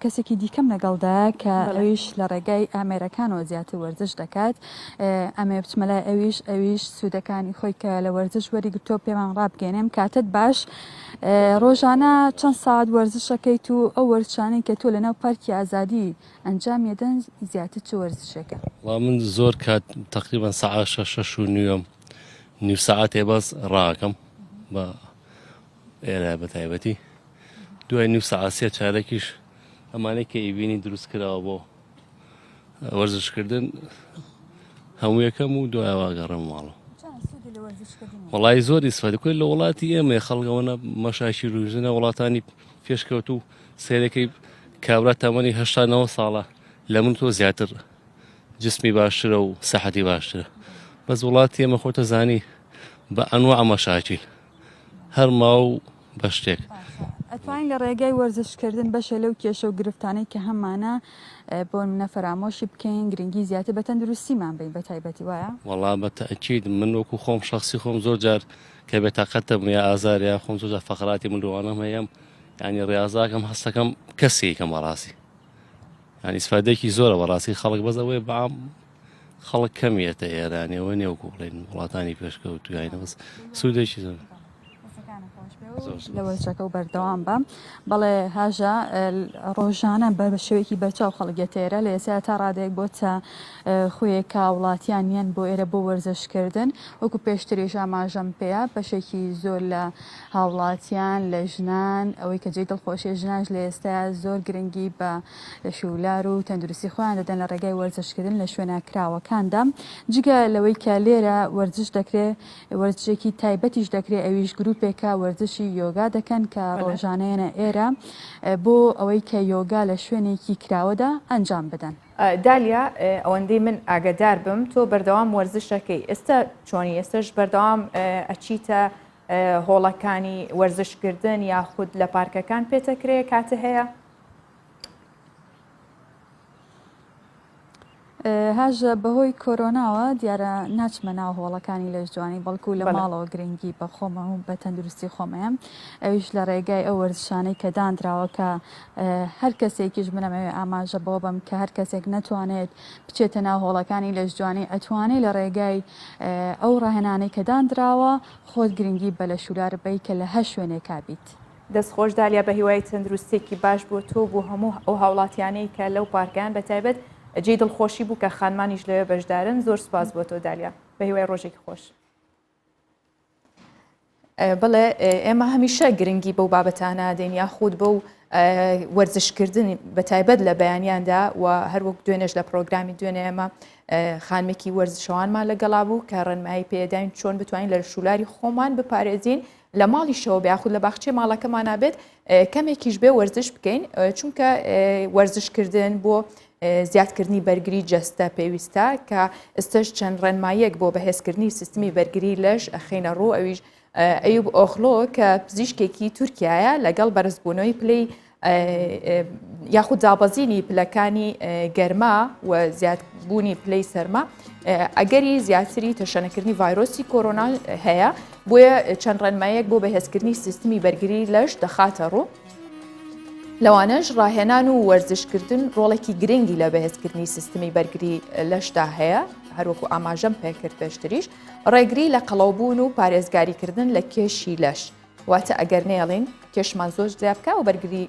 کەسێکی دیکەم لەگەڵدایە کە ئەویش لە ڕێگای ئامێرەکانەوە زیاتر وەرزش دەکات ئەمێ بچمە لای ئەویش ئەویش سوودەکانی خۆی کە لە وەرزش وەریگرتووە پێمان ڕابگەێنێم کاتت باش ڕۆژانە چەند ساعت وەرزشەکەیت و ئەو وەرزشانەی کە تۆ لەناو پارکی ئازادی ئەنجام یەدەن زیاتر چ وەرزشێکە؟ وەڵا من زۆر کات تەقریبەن سەعات شەش شەش و نیوەم نیو سەعاتێ بەس ڕاکەم بە ئێرە بە تایبەتی دوای نیو سەعات سێ چارەکیش ئەمانەی کە ئیبینی دروست کراوە بۆ وەرزشکردن هەموو یەکەم و دوایەوە گەڕێم ماڵەوە وڵی زۆر ئیسفادە کوێ لە وڵاتی ئێمە خەڵگەوەە مەشاشی روژنە وڵاتانی پێشکەوتوو سەیرەکەی کابرا تەمەنی هەشتا نەوە ساڵە لە من تۆ زیاتر جسمی باشترە و سەحەتی باشترە بەس وڵاتی ئێمە خۆتە زانی بە ئەنوا مەشاکیل هەر ماو بە شتێک. ئەتوانین لە ڕێگای وەرزشکردن بەشێ لەو کێشە و گرفتانەی کە هەمانە بۆ نمونە فەرامۆشی بکەین گرنگی زیاتر بە تەندروستیمان بین بە تایبەتی وایە؟ وەڵا بە تەئکید من وەکو خۆم شەخسی خۆم زۆر جار کە بێتاقەتم یا ئازار یا خۆم زۆر جار فەقەراتی من لەوانەم هەیە یانی ڕیازاکەم هەستەکەم کەسێکم بەڕاستی یانی ئیسفادەیەکی زۆرە بەڕاستی خەڵک بەس ئەوەیە بەعام خەڵک کەمیەتە ئێرانەوە نێوکو بڵێن وڵاتانی پێشکەوتویانە بەس سوودێکی زۆر لە وەرزەکە و بەردەوام بە بەڵێ هاژە ڕۆژانە بە شێوەیەکی بەرچاو خەڵک یەتە ئێرە لە ئێستا تا ڕادەیەک بۆتە خویەکە وڵاتیان یەن بۆ ئێرە بۆ وەرزشکردن وەکو پێشتریش ئاماژەم پێیە بەشێکی زۆر لە هاوڵاتیان لە ژنان ئەوەی کە جێی دڵخۆشیە ژنانش لە ئێستایا زۆر گرنگی بە لەشولار و تەندروستی خۆیان دەدەن لە ڕێگای وەرزشکردن لە شوێنە کراوەکاندا جگە لەوەی کە لێرە وەرزش دەکرێ وەرزشێکی تایبەتیش دەکرێ ئەویش گروپێکە وەرزشی یۆگا دەکەن کە ڕۆژانەیەنە ئێرە بۆ ئەوەی کە یۆگا لە شوێنێکی کراوەدا ئەنجام بدەن. دالیا ئەوەندەی من ئاگادار بم تۆ بەردەوام وەرزشەکەی ئێستا چۆنی ئێستش بەردەوام ئەچیتە هۆڵەکانی وەرزشکردن یاخود لە پارکەکان پێتەکرێ کاتە هەیە؟ هاژە بەهۆی کۆرۆناوە دیارە ناچمە ناو هۆڵەکانی لەشجوانی بەڵکو لە ماڵەوە گرنگی بە خۆمە و بە تەندروستی خۆمەیەم ئەویش لە ڕێگای ئەو وەرزشانەی کە دانراوە کە هەر کەسێکیش منەمەوێ ئاماژە بەوە بەم کە هەر کەسێک نەتوانێت بچێتە ناو هۆڵەکانی لەشجوانی ئەتوانێ لە ڕێگای ئەو ڕاهێنانەی کە دانراوە خۆت گرنگی بە لەشولار بەی کە لە هەر شوێنێکا بیت. دەست خۆش دالیا بەهیوای تەندروستیەکی باش بۆ تۆ و بۆ هەموو ئەو هاوڵاتیانەی کە لەو پارکەیان بەتایبەت جێی دڵخۆشی بوو کە خانمانیش لەوێ بەشدارن زۆر سوپاس بۆ تۆ دالیا بەهیوای ڕۆژێکی خۆش. بڵێ ئێمە هەمیشە گرنگی بەو بابەتانە دێن یاخود بەو وەرزشکردن بە تایبەت لە بەیانیاندا و هەروەک دوێنێش لە پرۆگرامی دوێنێ ئێمە خانمێکی وەرزشەوانمان لەگەڵا بوو کە ڕێنمایی پێداین چۆن بتوانین لە شولاری خۆمان بپارێزین لە ماڵیشەوە بێ یاخود لە باخچەی ماڵەکەمانا بێت کەمێکیش بێ وەرزش بکەین چونکە وەرزشکردن بۆ زیادکردنی بەرگری جەستە پێویستە کە ئێستش چەند ڕێنماییەک بۆ بەهێزکردنی سیستمی بەرگری لەش ئەخینە ڕوو ئەویش ئەیوب ئۆخلۆ کە پزیشکێکی تورکایە لەگەڵ بەرزبوونەوەی پلەی یاخود دابەزینی پلەکانی گەرما و زیادبوونی پلەی سەرما ئەگەری زیاتری تەشەنەکردنی ڤایرۆسی کۆرۆنا هەیە بۆیە چەند ڕێنمایەک بۆ بەهێزکردنی سیستمی بەرگری لەش دەخاتە ڕوو. لەوانەش ڕاهێنان و وەرزشکردن ڕۆڵێکی گرنگی لە بەهێزکردنی سیستمی بەرگری لەشدا هەیە هەروەکو ئاماژەم پێکرد پێشتریش ڕێگری لە قەڵەوبوون و پارێزگاریکردن لە کێشی لەش واتە ئەگەر نەیەڵین کێشمان زۆر زیاد بکە و بەرگری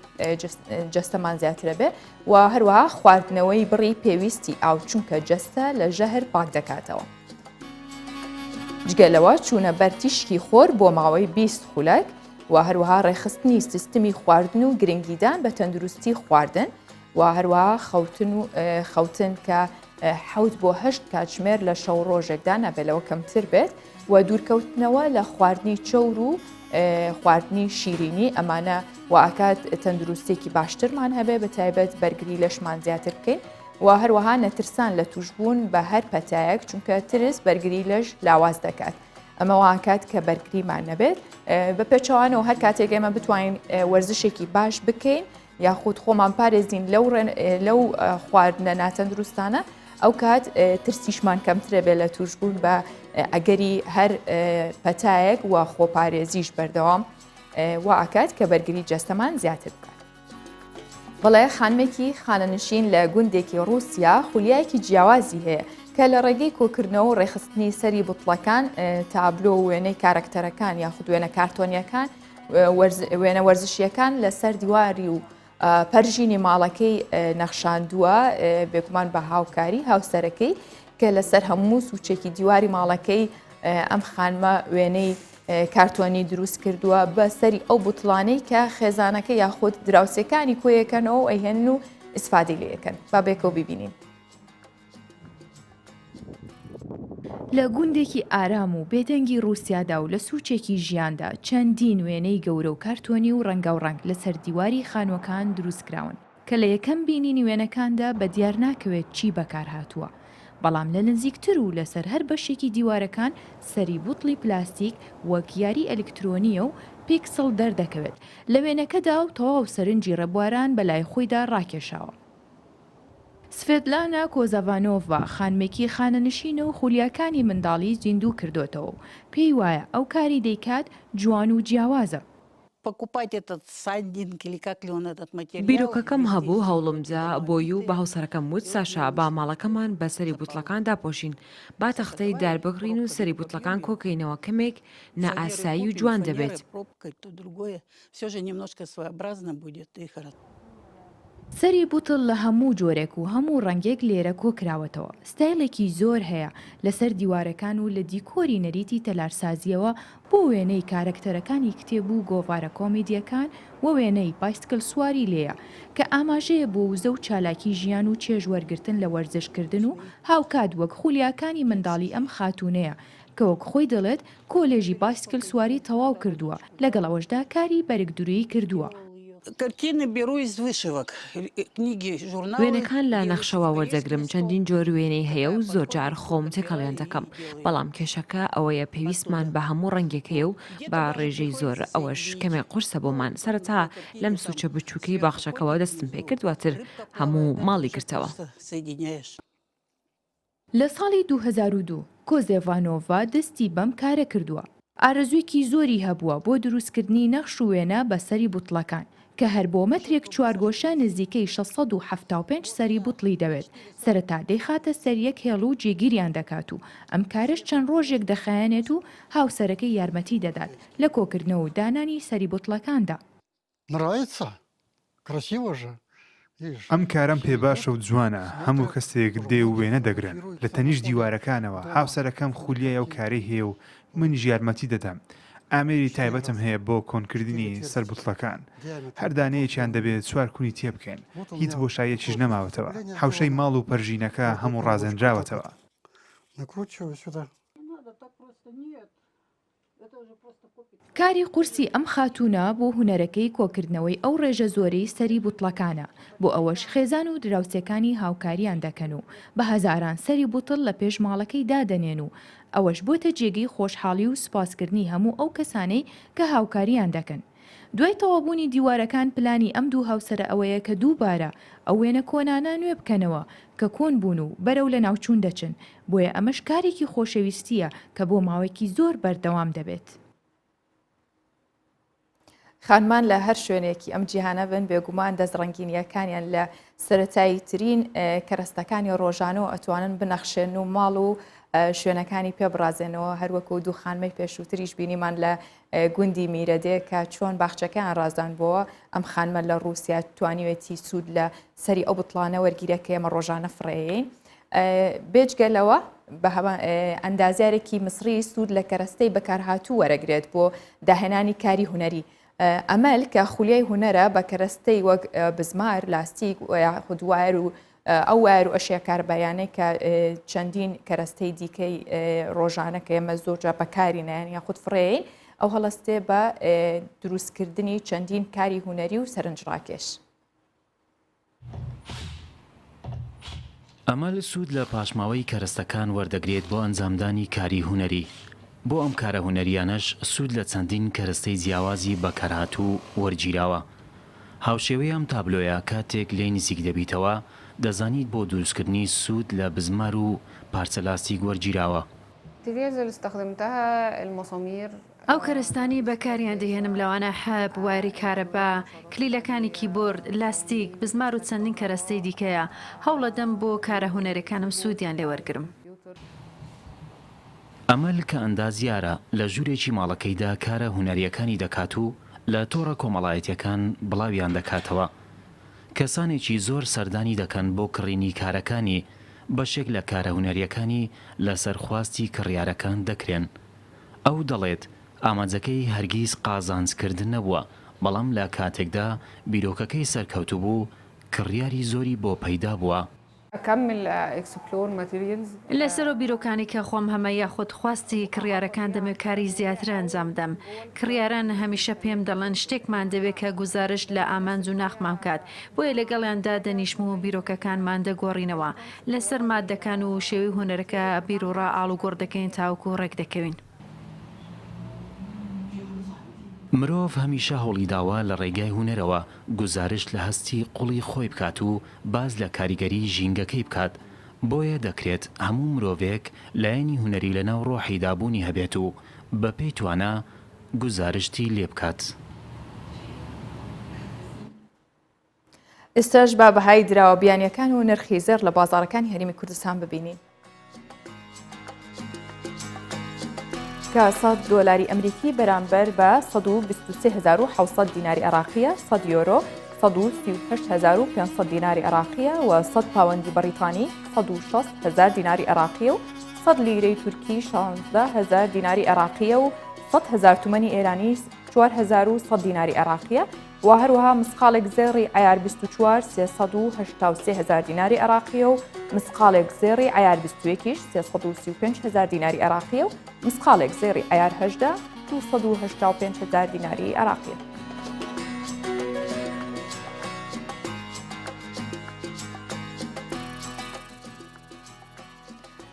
جەستەمان زیاترە بێ و هەروەها خواردنەوەی بڕی پێویستی ئاو چونکە جەستە لە ژەهر پاک دەکاتەوە. جگە لەوە چوونە بەر تیشکی خۆر بۆ ماوەی 20 خولەک و هەروەها ڕێکخستنی سیستمی خواردن و گرنگیدان بە تەندروستی خواردن و هەروەها خەوتن و خەوتن کە حەوت بۆ هەشت کاتژمێر لە شەو ڕۆژێکدا نابێت لەوە کەمتر بێت و دوورکەوتنەوە لە خواردنی چەور و خواردنی شیرینی ئەمانە واکات تەندروستێکی باشترمان هەبێ بە تایبەت بەرگری لەشمان زیاتر بکەین و هەروەها نەترسان لە توشبوون بە هەر پەتایەک چونکە ترس بەرگری لەش لاواز دەکات ئەمە واکات کە بەرگریمان نەبێت بە پێچەوانەوە هەر کاتێک ئێمە بتوانین وەرزشێکی باش بکەین یاخود خۆمان پارێزین لەو لەو خواردنە ناتەندروستانە ئەو کات ترسیشمان کەمترە بێ لە توشبوون بە ئەگەری هەر پەتایەک و خۆپارێزیش بەردەوام وا ئەکات کە بەرگری جەستەمان زیاتر بکات. بەڵێ خانمێکی خانەنشین لە گوندێکی ڕووسیا خولیایەکی جیاوازی هەیە کە لە ڕێگەی کۆکردنەوە و ڕێکخستنی سەری بوتڵەکان تابلۆ و وێنەی کارەکتەرەکان یاخود وێنە کارتۆنیەکان وێنە وەرزشیەکان لەسەر دیواری و پەرژینی ماڵەکەی نەخشاندووە بێگومان بە هاوکاری هاوسەرەکەی کە لەسەر هەموو سوچێکی دیواری ماڵەکەی ئەم خانمە وێنەی کارتۆنی دروست کردووە بە سەری ئەو بوتڵانەی کە خێزانەکە یاخود دراوسێکانی کۆیەکەنەوە و ئەیهێنن و ئیسفادەی لێەکەن با بێکەوە بیبینین. لە گوندێکی ئارام و بێدەنگی ڕووسیادا و لە سووچێکی ژیاندا چەندین وێنەی گەورە و کارتۆنی و ڕەنگاوڕەنگ لەسەر دیواری خانووەکان دروستکراون کە لە یەکەم بینینی وێنەکاندا بە دیار ناکەوێت چی بەکارهاتووە بەڵام لە نزیکتر و لەسەر هەر بەشێکی دیوارەکان سەری بوتڵی پلاستیک وەک یاری ئەلیکترۆنییە و پیکسڵ دەردەکەوێت لە وێنەکەدا و تەواو سەرنجی ڕێبواران بەلای خۆیدا ڕاکێشاوە. سڤێتلانا کۆزاڤانۆڤا خانمێکی خانەنشینە و خولیاکانی منداڵی زیندوو کردۆتەوە و پێی وایە ئەو کاری دەیکات جوان و جیاوازە. بیرۆکەکەم هەبوو، هەوڵمدا بۆی و بە هاوسەرەکەم وت، ساشا، با ماڵەکەمان بە سەری بوتڵەکان داپۆشین. با تەختەی دار بکڕین و سەری بوتڵەکان کۆکەینەوە، کەمێک نائاسایی و جوان دەبێت. سەری بوتڵ لە هەموو جۆرێک و هەموو ڕەنگێک لێرە کۆکراوەتەوە، ستایلێکی زۆر هەیە لەسەر دیوارەکان و لە دیکۆری نەریتی تەلارسازییەوە بۆ وێنەی کارەکتەرەکانی کتێب و گۆڤارە کۆمیدییەکان و وێنەی پایسکل سواری لێیە کە ئاماژەیە بۆ وزە و چالاکی ژیان و چێژ وەرگرتن لە وەرزشکردن و هاوکات وەک خولیاکانی منداڵی ئەم خاتوونەیە کە وەک خۆی دەڵێت کۆلێژی پایسکل سواری تەواو کردووە، لەگەڵ ئەوەشدا کاری بەرگدروویی کردووە. وێنەکان لە نەخشەوە وەردەگرم، چەندین جۆر وێنەی هەیە و زۆرجار خۆم تێکەڵیان دەکەم، بەڵام کێشەکە ئەوەیە پێویستمان بە هەموو ڕەنگێک هەیە و بە ڕێژەی زۆر، ئەوەش کەمێک قورسە بۆمان، سەرەتا لەم سوچە بچووکەی باخچەکەوە دەستم پێکرد، دواتر هەموو ماڵی گرتەوە. لە ساڵی 2002 کۆزێڤانۆڤا دەستی بەم کارە کردووە. ئارەزووێکی زۆری هەبووە بۆ دروستکردنی نەخش و وێنە بە سەری بوتڵەکان، کە هەر بۆ مەترێک چوارگۆشە نزیکەی 675 سەری بوتڵی دەوێت، سەرەتا دەیخاتە سەر یەک هێڵ و جێگیریان دەکات و ئەم کارەش چەند ڕۆژێک دەخایەنێت و هاوسەرەکەی یارمەتی دەدات لە کۆکردنەوە و دانانی سەری بوتڵەکاندا. Нравится? Красиво же. ئەم کارەم پێ باشە و جوانە، هەموو کەسێک دێ و وێنە دەگرن، لە تەنیشت دیوارەکانەوە، هاوسەرەکەم خولیای ئەو کارەی هەیە و منیش یارمەتی دەدەم، ئامێری تایبەتم هەیە بۆ کۆنکردنی سەر بوتڵەکان، هەر دانەیەکیان دەبێ چوار کونی تێبکەین، هیچ بۆشاییەکیش نەماوەتەوە، حەوشەی ماڵ و پەرژینەکە هەموو ڕازێنراوەتەوە. کاری قورسی ئەم خاتوونە بۆ هونەرەکەی کۆکردنەوەی ئەو ڕێژە زۆرەی سەری بوتڵەکانە، بۆ ئەوەش خێزان و دراوسێکانی هاوکاریان دەکەن و بە هەزاران سەری بوتڵ لە پێش ماڵەکەی دادەنێن و ئەوەش بۆتە جێگەی خۆشحاڵی و سوپاسکردنی هەموو ئەو کەسانەی کە هاوکاریان دەکەن. دوای تەواوبوونی دیوارەکان پلانی ئەم دوو هاوسەرە ئەوەیە کە دووبارە ئەو وێنە کۆنانە نوێ بکەنەوە کە کۆن بوون و بەرەو لەناوچوون دەچن، بۆیە ئەمەش کارێکی خۆشەویستییە کە بۆ ماوەیەکی زۆر بەردەوام دەبێت. خانمان لە هەر شوێنێکی ئەم جیهانە بن بێگومان دەست ڕەنگینیەکانیان لە سەتایی ترین کەرەستەکانی ڕۆژانەوە ئەتوانن بنەخشێن و ماڵ و شوێنەکانی پێ بڕازێنەوە هەروەکو دوو خانمەی پێشووتریش بینیمان لە گوندی میرەدێ کە چۆن باخچەکەیان ڕازاندبۆوە، ئەم خانمە لە ڕووسیا توانیوێتی سوود لە سەری ئەو بتڵانە وەرگیرە کە ئێمە ڕۆژانە فڕێین. بێجگە لەوە ئەندازیارێکی میسری سوود لە کەرەستەی بەکارهاتوو وەرەگرێت بۆ داهێنانی کاری هونەری. ئەمەل کە خولیای هونەرە بە کەرەستەی وەک بزمار، لاستیک و یاخود وایر و ئەو وایەر و ئەشیا کارەباییانەی کە چەندین کەرەستەی دیکەی ڕۆژانە کە ئێمە زۆر جار بەکاری نایەن یاخود فڕێین ئەو هەڵەستێ بە دروستکردنی چەندین کاری هونەری و سەرنجڕاکێش. ئەمەل سوود لە پاشماوەی کەرەستەکان وەردەگرێت بۆ ئەنجامدانی کاری هونەری، بۆ ئەم کارە هونەرییانەش سوود لە چەندین کەرەستەی جیاوازی بەکارهاتوو وەرگیراوە. هاوشێوەی ئەم تابلۆیە کاتێک لێی نزیک دەبیتەوە دەزانیت بۆ دروستکردنی سوود لە بزمار و پارچە لاستیک وەرگیراوە. ئەو کەرەستانەی بەکاریان دەهێنم لەوانە حەب، وایەری کارەبا، کلیلەکانی کیبۆرد، لاستیک، بزمار و چەندین کەرەستەی دیکەیە، هەوڵەدەم بۆ کارە هونەریەکانم سوودیان لێ وەرگرم. ئەمەل کە ئەندازیارە، لە ژوورێکی ماڵەکەیدا کارە هونەرییەکانی دەکات و لە تۆڕە کۆمەڵایەتییەکان بڵاویان دەکاتەوە. کەسانێکی زۆر سەردانی دەکەن بۆ کڕینی کارەکانی، بەشێک لە کارە هونەرییەکانی لەسەر خواستی کڕیارەکان دەکرێن. ئەو دەڵێت، ئامانجەکەی هەرگیز قازانجکردن نەبووە، بەڵام لە کاتێکدا بیرۆکەکەی سەرکەوتوو بوو، کڕیاری زۆری بۆ پەیدا بووە. لەسەر ئەو بیرۆکانەی کە خۆم هەمە یاخود خواستی کڕیارەکان دەمەوێت کاری زیاتر ئەنجام بدەم. کڕیاران هەمیشە پێم دەڵێن شتێکمان دەوێت کە گوزارشت لە ئامانج و ناخمان بکات، بۆیە لەگەڵیان دادەنیشم و بیرۆکەکانمان دەگۆڕینەوە. لەسەر ماددەکان و شێوەی هونەرەکە بیروڕا ئاڵوگۆڕ دەکەین تاوەکو ڕێکدەکەوین. مرۆڤ هەمیشە هەوڵیداوە لە ڕێگای هونەرەوە گوزارشت لە هەستی قوڵی خۆی بکات و باس لە کاریگەری ژینگەکەی بکات، بۆیە دەکرێت هەموو مرۆڤێک لایەنی هونەری لەناو ڕۆحیدا بوونی هەبێت و بەپێی توانا گوزارشتی لێبکات. ئێستاش با بەهای دراوە بیانیەکان و نرخی زێڕ لە بازاڕەکانی هەرێمی کوردستان ببینین. کە 100 دۆلاری ئەمریکی بەرامبەر بە 123700 دیناری عراقیە 100 یۆرۆ 138500 دیناری عراقیە و 100 پاوەندی بەریتانی 160000 دیناری عراقیە و 100 لیرەی تورکی 16000 دیناری عراقیە و 100 هزار تومەنی ئێرانی 4100 دیناری عراقیە و هەروەها مسقاڵێک زێڕی عەیار 24 383 هەزار دیناری عێراقیە و مسقاڵێک زێڕی عەیار 21 یش 335 هەزار دیناری عێراقیە و مسقاڵێک زێڕی عەیار 18 285 هەزار دیناری عێراقیە.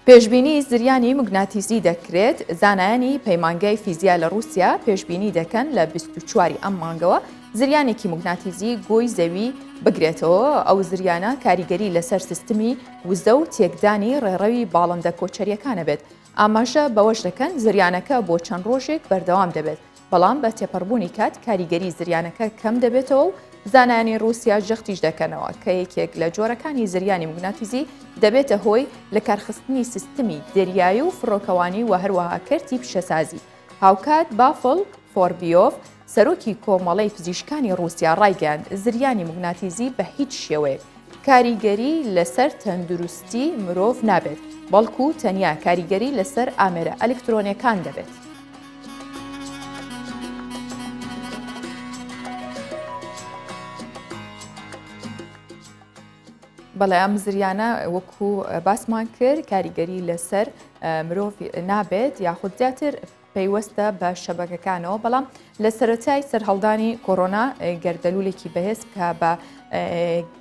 پێشبینی زریانی موگناتیسی دەکرێت، زانایانی پەیمانگای فیزیا لە ڕووسیا پێشبینی دەکەن لە 24 ی ئەم مانگەوە زریانێکی موگناتیزی گۆی زەوی بگرێتەوە، ئەو زریانە کاریگەری لەسەر سیستمی وزە و تێکدانی ڕێڕەوی باڵندە کۆچەرییەکان ئەبێت. ئاماژە بەوەش دەکەن، زریانەکە بۆ چەند ڕۆژێک بەردەوام دەبێت، بەڵام بە تێپەڕبوونی کات کاریگەری زریانەکە کەم دەبێتەوە و زانایانی ڕووسیا جەختیش دەکەنەوە کە یەکێک لە جۆرەکانی زریانی موگناتیزی دەبێتە هۆی لەکارخستنی سیستمی دەریایی و فڕۆکەوانی و هەروەها کەرتی پیشەسازی. هاوکات بافڵ فۆربیۆڤ، سەرۆکی کۆمەڵەی پزیشکانی ڕووسیا ڕایگەیاند، زریانی موگناتیزی بە هیچ شێوەیەک کاریگەری لەسەر تەندروستی مرۆڤ نابێت، بەڵکو تەنیا کاریگەری لەسەر ئامێرە ئەلکترۆنیەکان دەبێت. بەڵێ ئەم زریانە وەکو باسمان کرد کاریگەری لەسەر مرۆڤ نابێت یاخود زیاتر پەیوەستە بە شەبەکەکانەوە بەڵام لە سەرەتای سەرهەڵدانی کۆرۆنا گەردەلوولێکی بەهێز کە بە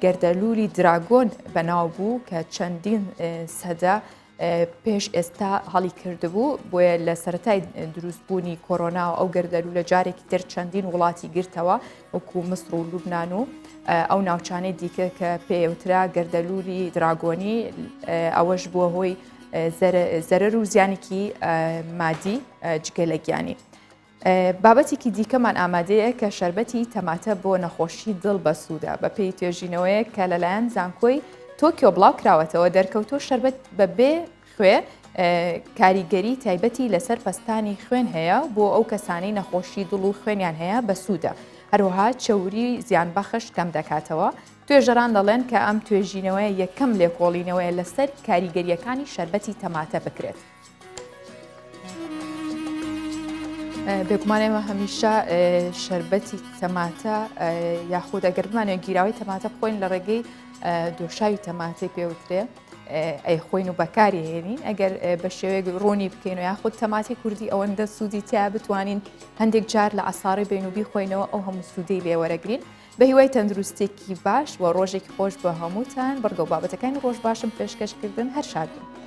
گەردەلوولی دراگۆن بەناو بوو کە چەندین سەدە پێش ئێستا هەڵی کردبوو بۆیە لە سەتای دروستبوونی کۆرۆنا و ئەو گەردەلوو لە جارێکی تر چەندین وڵاتی گرتەوە وەکو مسر و لوبناان و ئەو ناوچانەی دیکە کە پێوترا گەردەلوولی دراگۆنی ئەوەش بووە هۆی زەرەر و زیانێکی مادی جگە لە گیانی. بابەتێکی دیکەمان ئامادەیە کە شەربەتی تەماتە بۆ نەخۆشی دڵ بەسوودە بەپێی توێژینەوەیەک کە لەلایەن زانکۆی تۆکیۆ بڵاو کراوەتەوە دەرکەوتووە شەربەت بە بێ خوێ کاریگەری تایبەتی لەسەر پەستانی خوێن هەیە بۆ ئەو کەسانەی نەخۆشی دڵ و خوێنیان هەیە بەسوودە هەروەها چەوری زیانبەخش کەم دەکاتەوە توێژەران دەڵێن کە ئەم توێژینەوەیە یەکەم لێکۆڵینەوەیە لەسەر کاریگەرییەکانی شەربەتی تەماتە بکرێت. بێگومان ئێمە هەمیشە شەربەتی تەماتە یاخود ئەگەر بمانەوە گیراوی تەماتە بخۆین لە ڕێگەی دۆشاوی تەماتەی پێوترێ ئەیخۆین و بەکاری هێنین ئەگەر بە شێوەیەک ڕوونی بکەین و یاخود تەماتی کوردی ئەوەندە سوودی تیا بتوانین هەندێک جار لە عساڕی بین و بیخۆینەوە ئەو هەموو سوودەی لێوەرەگرین بەهیوای تەندروستیەکی باش و ڕۆژێکی خۆش بۆ هەمووتان بڕگە و بابەتەکانی ڕۆژ باشم پێشکەش کردن هەر شاد بن.